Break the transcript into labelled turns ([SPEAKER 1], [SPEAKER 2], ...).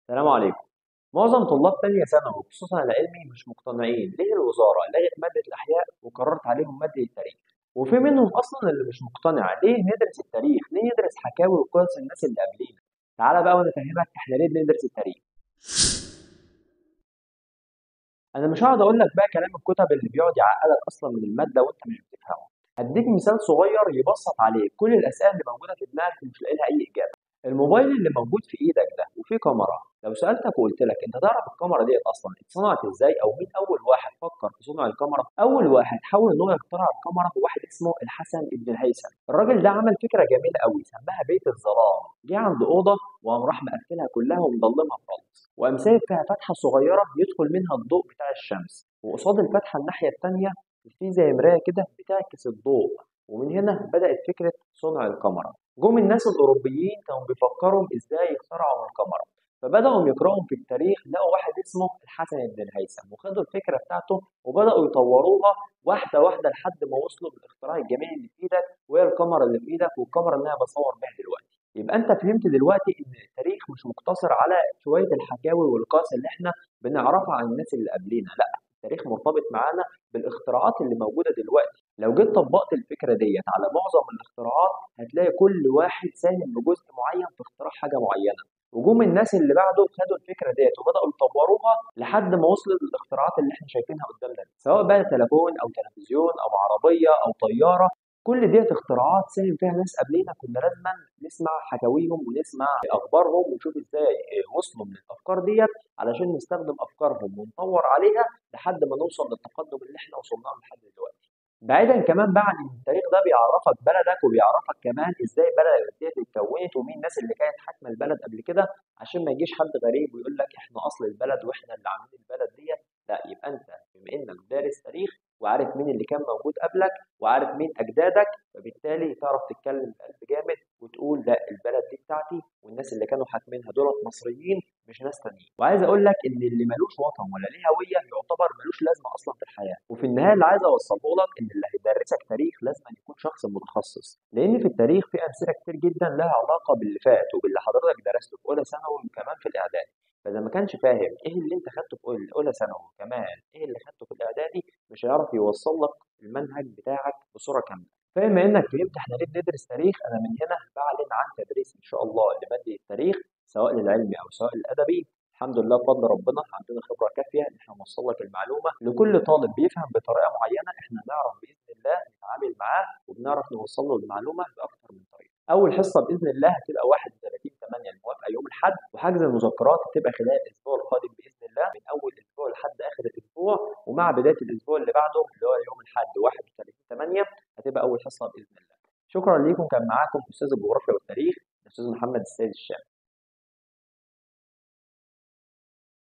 [SPEAKER 1] السلام عليكم. معظم طلاب تانية ثانوي وخصوصا العلمي مش مقتنعين ليه الوزارة لغت مادة الأحياء وقررت عليهم مادة التاريخ، وفي منهم أصلا اللي مش مقتنع ليه ندرس التاريخ، ليه ندرس حكاوي وقصص الناس اللي قبلينا. تعالى بقى وأنا أفهمك إحنا ليه بندرس التاريخ. أنا مش هقعد أقول لك بقى كلام الكتب اللي بيقعد يعقدك أصلا من المادة وأنت مش بتفهمه. هديك مثال صغير يبسط عليه كل الأسئلة اللي موجودة في دماغك ومش لاقي لها أي إجابة. الموبايل اللي موجود في ايدك ده وفيه كاميرا، لو سالتك وقلت لك انت تعرف الكاميرا ديت اصلا اتصنعت ازاي او مين اول واحد فكر في صنع الكاميرا؟ اول واحد حاول ان هو يخترع الكاميرا هو واحد اسمه الحسن ابن الهيثم. الراجل ده عمل فكرة جميلة قوي سماها بيت الظلام. جه عند اوضة وقام راح مقفلها كلها ومضلمها خالص، وقام سايب فيها فتحه صغيرة يدخل منها الضوء بتاع الشمس، وقصاد الفتحة الناحية الثانية في زي مراية كده بتعكس الضوء، ومن هنا بدأت فكرة صنع الكاميرا. جم الناس الأوروبيين كانوا بيفكروا إزاي يخترعوا الكاميرا، فبدأوا يقرأوا في التاريخ لقوا واحد اسمه الحسن بن الهيثم، وخدوا الفكرة بتاعته وبدأوا يطوروها واحدة واحدة لحد ما وصلوا بالاختراع الجميل اللي في إيدك، وهي الكاميرا اللي في إيدك والكاميرا اللي أنا بصور بيها دلوقتي. يبقى أنت فهمت دلوقتي إن التاريخ مش مقتصر على شوية الحكاوي والقصص اللي إحنا بنعرفها عن الناس اللي قبلينا، لأ، التاريخ مرتبط معانا بالاختراعات اللي موجودة دلوقتي. لو جيت طبقت الفكرة ديت على معظم الاختراعات هتلاقي كل واحد ساهم بجزء معين في اختراع حاجة معينة، وجم الناس اللي بعده خدوا الفكرة ديت وبدأوا يطوروها لحد ما وصلوا للاختراعات اللي احنا شايفينها قدامنا، سواء بقى تليفون أو تلفزيون أو عربية أو طيارة. كل ديت اختراعات ساهم فيها ناس قبلينا، كنا لازما نسمع حكاويهم ونسمع اخبارهم ونشوف ازاي وصلوا من الافكار ديت علشان نستخدم افكارهم ونطور عليها لحد ما نوصل للتقدم اللي احنا وصلنا له لحد دلوقتي. بعيدا كمان بقى عن التاريخ ده بيعرفك بلدك وبيعرفك كمان ازاي بلدك ديت اتكونت ومين الناس اللي كانت حاكمه البلد قبل كده، عشان ما يجيش حد غريب ويقول لك احنا اصل البلد واحنا اللي عاملين البلد ديت. لا، يبقى انت بما انك دارس تاريخ وعارف مين اللي كان موجود قبلك وعارف مين اجدادك، فبالتالي تعرف تتكلم بقلب جامد وتقول لا، البلد دي بتاعتي والناس اللي كانوا حاكمينها دولت مصريين مش ناس تانيين. وعايز اقول لك ان اللي ملوش وطن ولا ليه هوية يعتبر ملوش لازمه اصلا في الحياة. وفي النهاية اللي عايز اوصله لك ان اللي هيدرسك تاريخ لازم يكون شخص متخصص، لان في التاريخ في امثلة كتير جدا لها علاقة باللي فات وباللي حضرتك درسته في اولى ثانوي وكمان في الاعدادي. فاذا ما كانش فاهم ايه اللي انت خدته في اولى ثانوي وكمان ايه اللي خدته في الاعدادي مش هيعرف يوصل لك المنهج بتاعك بصورة كاملة. فبما انك فهمت احنا ليه بندرس تاريخ، انا من هنا بعلن عن تدريس ان شاء الله لمادة التاريخ سواء للعلمي او سواء للادبي. الحمد لله بفضل ربنا عندنا خبره كافيه ان احنا نوصل لك المعلومة لكل طالب بيفهم بطريقة معينة، احنا نعرف باذن الله نتعامل معاه وبنعرف نوصل له المعلومة باكثر من طريقه. اول حصة باذن الله هتبقى 31/8 الموافقة يوم الاحد، وحجز المذكرات هتبقى خلال الاسبوع القادم باذن الله من اول اسبوع لحد اخر الاسبوع، ومع بداية الاسبوع اللي بعده اللي هو يوم الاحد 31/8 هتبقى اول حصة باذن الله. شكرا ليكم، كان معاكم استاذ الجغرافيا والتاريخ الاستاذ محمد السيد الشامي.